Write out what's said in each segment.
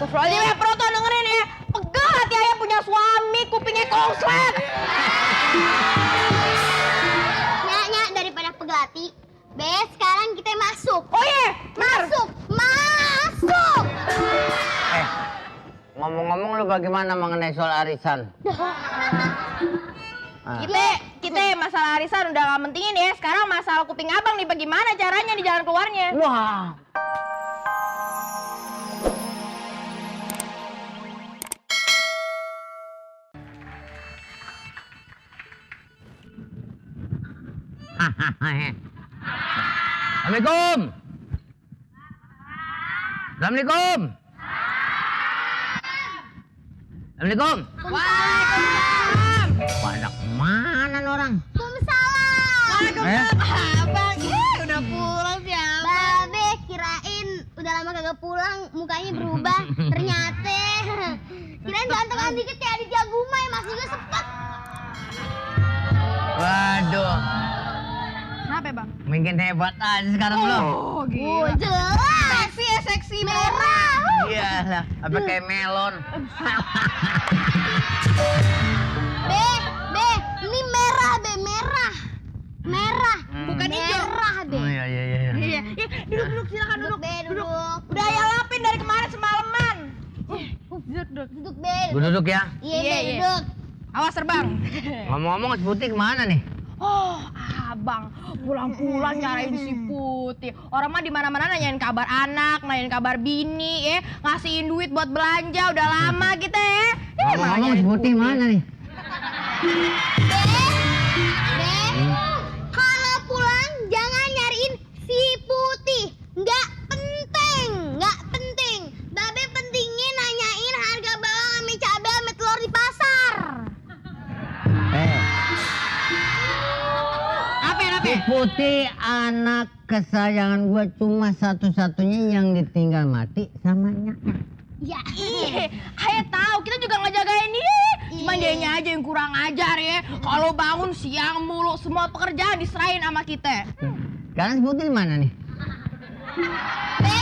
Astagfirullahaladzim ya, Proto dengerin ya. Pegel hati ayah punya suami, kupingnya konslet. Nyak, daripada pegel hati, sekarang kita masuk. Oh iya, Masuk. Ngomong-ngomong lu bagaimana mengenai soal arisan? Kita masalah arisan udah gak mentingin ya. Sekarang masalah kuping abang nih, bagaimana caranya di jalan keluarnya? Wah. Assalamualaikum. Assalamualaikum. Assalamualaikum. Waalaikumsalam. Pada kemana nih orang? Waalaikumsalam. Abang, udah pulang sih abang. Babe kirain udah lama kagak pulang, mukanya berubah. Ternyata kirain gantengan dikit kayak di Jagumay, masih juga sepet. Waduh, Kenapa ya bang? makin hebat aja sekarang lo. Oh gila. Jelas. Seksi ya, seksi Merah. Iyalah, apa kayak melon. Ini merah, merah. Bukan hijau. Merah, Oh iya. Iya, duduk silakan duduk. Duduk. Udah ayah lapin dari kemarin semalaman. Duduk, Be. Gue duduk ya. Iya, Iya, Be, iya. duduk. Awas terbang. Ngomong-ngomong, si Putih kemana nih? Oh, abang, pulang-pulang nyarain si Putih. Orang mah di mana-mana nanyain kabar anak, nanyain kabar bini, ya, ngasihin duit buat belanja. Udah lama kita ya. Ngomong-ngomong, si Putih mana nih? Be, kalau pulang jangan nyariin si Putih. Nggak penting. Babe pentingnya nanyain harga bawang sama cabai sama telur di pasar. Si Putih anak kesayangan gue, cuma satu-satunya yang ditinggal mati sama nyaknya. Ya. Ayah tahu, kita juga ngejagain dia. Cuman dianya aja yang kurang ajar ya. Kalau bangun siang mulu, semua pekerjaan diserahin sama kita. Sekarang si Putih di mana nih? Be,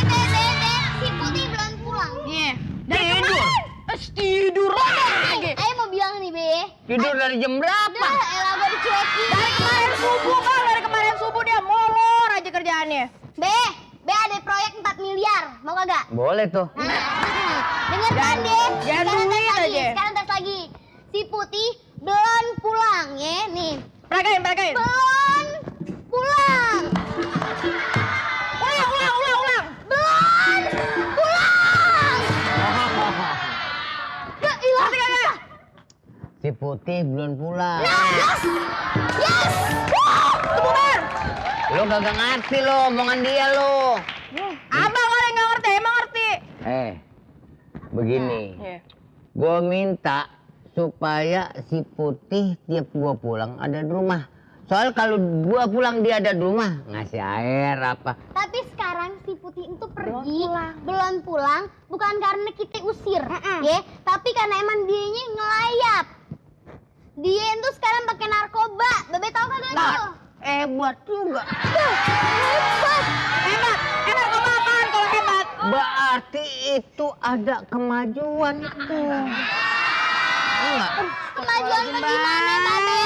si Putih belum pulang. Iya. Dari kemarin. Tidur lagi. Ayo mau bilang nih, Be. Tidur dari jam berapa? Elah gua dicuekin. Dari kemarin subuh bang, dari kemarin subuh dia molor aja kerjaannya. Be ada proyek 4 miliar. Mau kagak? Boleh tuh. Dengar kan, Be? Jangan duit aja. Sekarang tes lagi. Si Putih belum pulang, ya. Nih. Peragain. Belum pulang. Ulang. Belum pulang. Ya, ilah. Si Putih belum pulang. Yes. Kebubar. Lo kagak ngerti lo omongan dia lo. Abang orang yang nggak ngerti, emang ngerti. Begini. Gue minta supaya si Putih tiap gue pulang ada di rumah. Soal kalau gue pulang dia ada di rumah, ngasih air apa. Tapi sekarang si Putih itu pergi, belum pulang, bukan karena kita usir, ya, tapi karena emang dianya ngelayap. Dia itu sekarang pakai narkoba. Babe tahu kagak tuh? Hebat juga. Hebat apa apaan kalau hebat? Berarti itu ada kemajuan tuh. Enggak? Kemajuan bagaimana, Babe?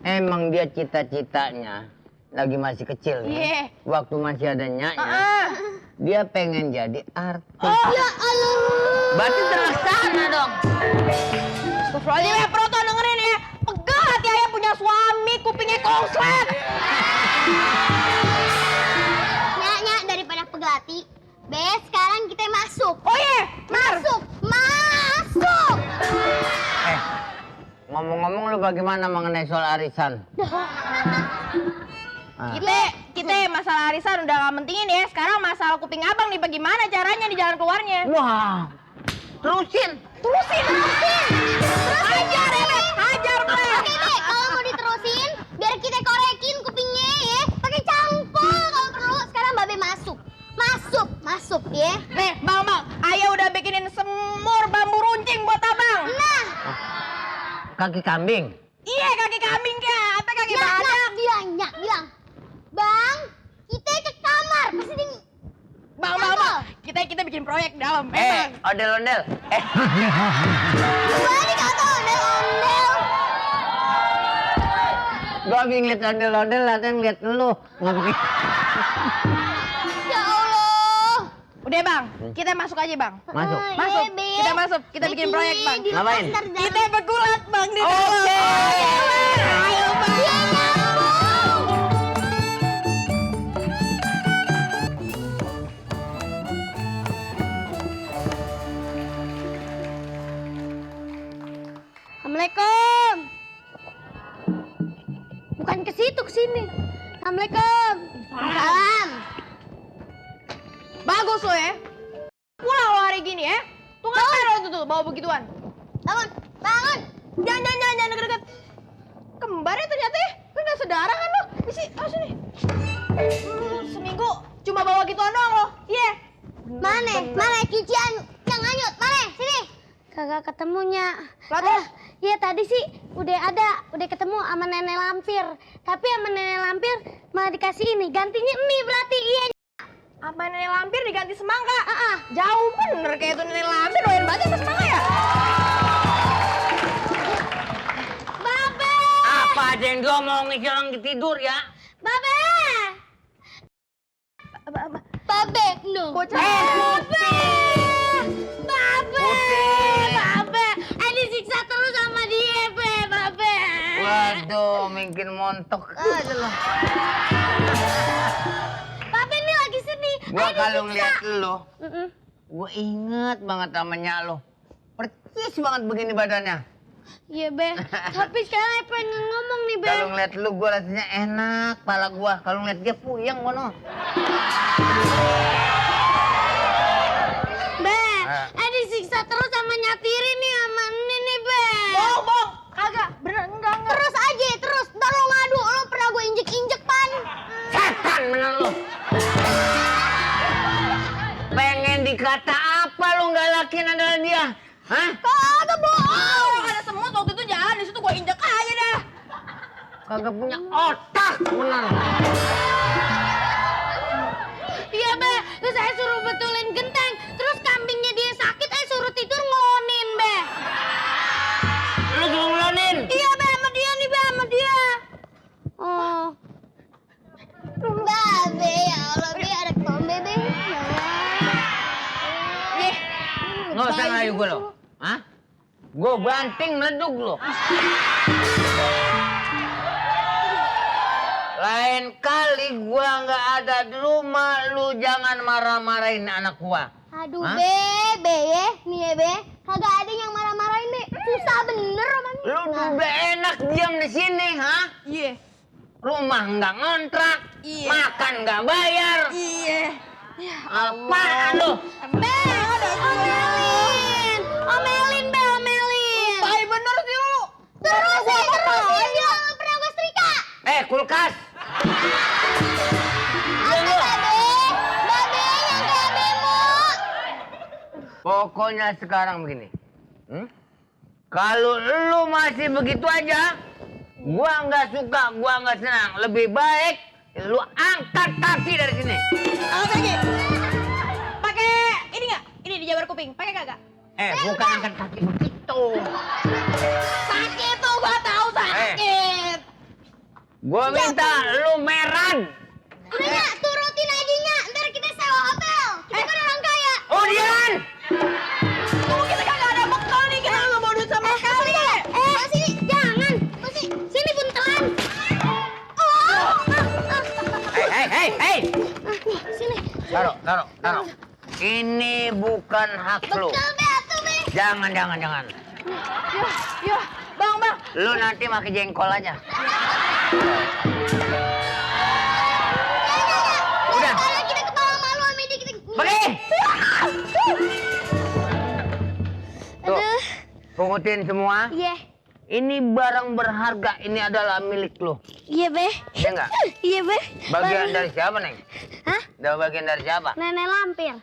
Emang dia cita-citanya lagi masih kecil nih. Iya. Waktu masih ada nyaknya, dia pengen jadi artis. Ya Allah. Berarti terlaksana dong. Astagfirullahaladzim ya, Proto dengerin ya. Pegel hati ayah punya suami, kupingnya konslet. Nyak, daripada pegel hati, sekarang kita masuk. Oh iya, Masuk. Ngomong-ngomong lu bagaimana mengenai soal arisan? Kita masalah arisan udah gak mentingin ya. Sekarang masalah kuping abang nih, bagaimana caranya di jalan keluarnya? Wah, terusin. Hajar ya, hajar Bre. Oke, Be, kalau mau diterusin, biar kita korekin kupingnya ya. Pakai cangkul kalau perlu. Sekarang Babe masuk, ya. Nih, bang, ayah udah bikinin semur bambu runcing buat abang. Nah, Kaki kambing. Iya, kaki kambing ya, apa kaki badak? bilang, Bang, kita ke kamar. Pasti dia Bang, kita bikin proyek dalam. Bang. Ondel-ondel. Gua dikata ondel-ondel. Gua abis ngeliat ondel-ondel, latihan ngeliat lu. Ya Allah. Udah bang, kita masuk aja bang. Masuk. Masuk, Iya, Be. kita masuk, kita bikin proyek bang. Di Ngapain? lepas ntar Kita bergulat bang di dalam. Oke. Ayo bang. Dia nyambung. Assalamualaikum. Bukan ke situ, ke sini. Assalamualaikum. Salam. Bagus lo ya. Pulang lo hari gini ya. Tuh ngapain lo tuh bawa begituan? Bangun, bangun. Jangan deket-deket. Kembar ya ternyata ya. Lu udah saudara kan lo? Sini. Seminggu cuma bawa gituan doang lo. Iya. Mana cucian yang hanyut? Mana? Sini. Kagak ketemunya. Terus? Iya tadi sih udah ketemu sama nenek lampir. Tapi sama nenek lampir malah dikasih ini, gantinya mie berarti iya. Apa nenek lampir diganti semangka? Jauh bener kayak itu nenek lampir doyan banget sama semangka ya. Babe! Apa aja yang diomongin orang tidur ya? Babe! Babe, no. Bocah. Babe! Babe! Babe! Disiksa terus sama dia, Babe! Waduh, mungkin montok aja lo. Babe ini lagi sedih. Gua kalau ngeliat lo, Mm-mm. gua inget banget sama nyak lo. Percis banget begini badannya. Iya, Be. Tapi sekarang pengen ngomong nih, Be. Kalau ngeliat lu gua rasanya enak kepala gua. Kalau ngeliat dia puyeng mono. Be, disiksa terus sama nyatiri nih sama ini nih, Be. Bohong. Kagak. Bener enggak. Terus aja, terus. Ntar lo ngadu, lo pernah gue injek-injek pan. Setan bener lu. Pengen dikata apa lu nggak lakin adalah dia? Hah? Kagak bohong. Ada semut waktu itu jalan di situ gua injek aja dah. Kagak punya otak bener. Iya, Be. Terus saya suruh betulin genteng. Terus kambingnya dia sakit, suruh tidur ngonin, Be. Lu ngelonin. Iya, Be, sama dia nih, Be, sama dia. Oh. Babe, ya Allah, Be, ada tombe, Be. Nih. Nggak usah ngelayu gua lo. Hah? Gua banting meleduk lo. Lain kali gua nggak ada di rumah, lu jangan marah-marahin anak gua. Aduh, Hah? Be, ya, nih ya, Be. Kagak ada yang marah-marahin, Be. Susah bener romanya. Lu udah enak diam di sini, hah? Iya. Rumah nggak ngontrak, Iya. makan nggak bayar. Iya. Apaan lu? Be, omelin. Omelin, Be, omelin. Tai bener sih lu. Terus dia pernah gue setrika. Kulkas. Apa, Babe? Babe yang kayak bemo. Pokoknya sekarang begini. Kalau lu masih begitu aja, gua nggak suka, gua nggak senang. Lebih baik lu angkat kaki dari sini. Angkat lagi. Pakai ini nggak? Ini di jabar kuping. Pakai kagak? Bukan angkat kaki begitu. Sakit tuh gua tahu sakit. Gua minta lu meran. Udah nggak, turutin aja nggak. Ntar kita sewa hotel. Kita kan orang kaya. Udian. Tunggu kita kagak ada bekal nih. Kita nggak mau duit sama sekali. Sini, jangan. Sini buntelan. Oh. Hei. Sini. Taruh. Ini bukan hak lu. Betul, Be, atuh, Be. Jangan. Yo, bang. Lu nanti pakai jengkol aja. Udah. Kalau kita ketawa malu sama dia, kita... Pergi. Tuh, Aduh. pungutin semua. Iya. Ini barang berharga, ini adalah milik lu. Iya, Be. Iya nggak? Iya, Be. Bagian dari siapa, Neng? Hah? Bagian dari siapa? Nenek lampir.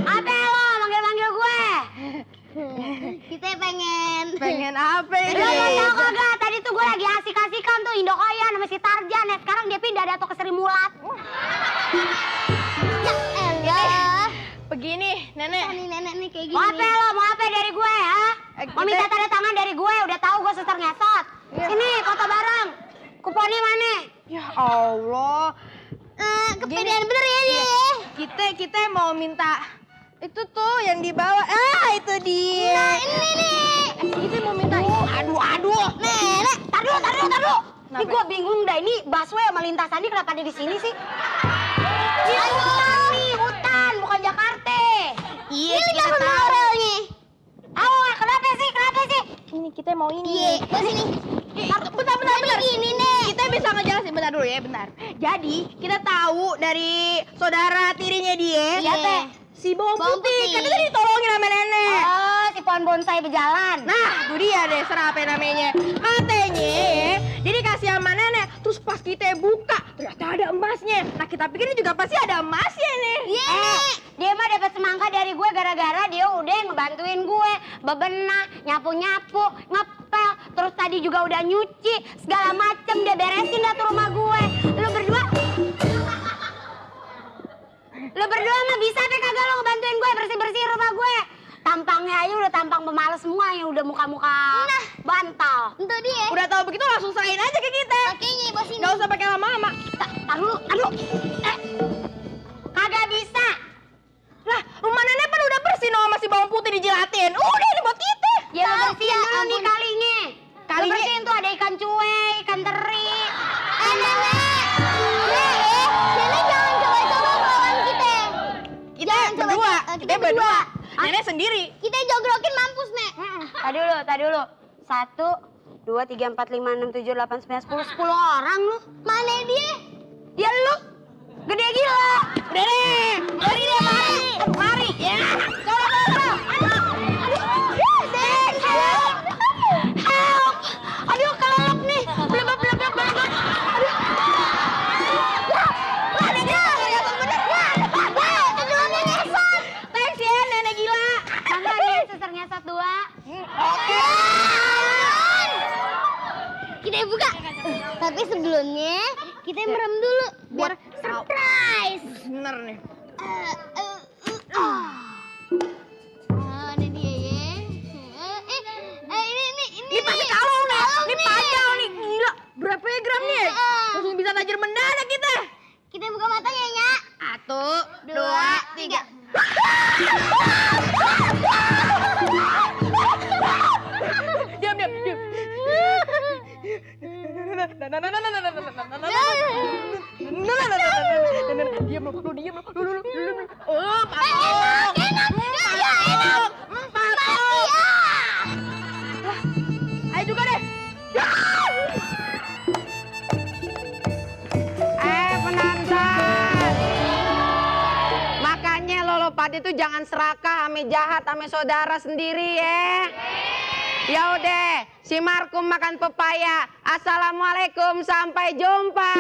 Apa lo manggil-manggil gue? gitu. Lo mau tau kagak? Tadi tuh gue lagi asik-asikan tuh Indokoyan sama si Tarjan ya. Sekarang dia pindah dah tuh ke Sri Mulat. Ya elah. Begini, Nenek. Nih nenek nih kayak gini. Mau apa lo? Mau apa dari gue ha? Mau minta tanda tangan dari gue? Udah tahu gue suster ngesot. Sini foto bareng. Kuponnya mana? Ya Allah. Kepedean bener ya dia. Kita mau minta itu tuh yang di bawah. Itu dia. Nah ini nih. Kita mau minta. Aduh. Nenek, tar dulu. Ini gue bingung dah, ini busway sama lintasan ini kenapa ada di sini sih? Ini hutan, bukan Jakarta. Iya, Ini kita jangan tahu. relnya. Kenapa sih? Ini kita mau ini. Iya, ke sini. Bentar. Gini nih. Kita bisa ngejelasin bentar dulu ya, bentar. Jadi, kita tahu dari saudara tirinya dia. Iya, Teh. Si bawang Bawang putih. putih. Kan tadi ditolongin sama nenek. Oh, si pohon bonsai berjalan. Nah, itu dia deh, serah apa namanya. Katanya ya, jadi kasih sama nenek. Terus pas kita buka, ternyata ada emasnya. Nah, kita pikir ini juga pasti ada emasnya nih. Iya, dia mah dapat semangka dari gue gara-gara dia udah ngebantuin gue bebenah, nyapu-nyapu, ngepel, terus tadi juga udah nyuci, segala macem dia beresin dah tuh rumah gue. Lu berdua mah bisa apa kagak lo ngebantuin gue bersih-bersihin rumah gue? Tampangnya aja udah tampang pemalas semua yang udah muka-muka bantal. Itu dia. Udah tahu begitu langsung serahin aja ke kita. Pakainya bos ini. Gak usah pakai lama-lama. Tar dulu, aduh. Kagak bisa. Lah, rumah nenek kan udah bersih no sama si bawang putih dijilatin. Udah ini buat kita. Ya lu bersihin dulu nih kalinya. Kalinya? Lu bersihin tuh ada ikan cuek, ikan teri. Nenek. Nenek jangan coba-coba melawan kita. Kita Jangan coba- berdua. kita Kita berdua. berdua. Nenek sendiri. Kita jogrokin mampus, Nek. Tadi dulu. 1, 2, 3, 4, 5, 6, 7, 8, 9, 10 orang lu. Mana dia? Ya lu. Gede gila. Udah deh. Mari deh, mari. Ya. Coba. Help. Aduh, kelelep nih. Blebeb. Aduh. Thanks ya, nenek gila. Mangga nih, suster ngesot 2. Oke. Kita buka. Tapi sebelumnya kita merem dulu biar surprise. Bener nih. Mana dia ya? Ini pasti kalung nih. Ini panjang nih. Gila. Berapa ya gramnya? Langsung bisa tajir mendadak kita. Kita buka matanya ya. 1, 2, 3. Diam. Diam lu. Oh, Enak. Ayo juga deh. Penantan. Makanya lo pada itu jangan serakah ame jahat ame saudara sendiri ya. Ya udah, si Markum makan pepaya. Assalamualaikum, sampai jumpa.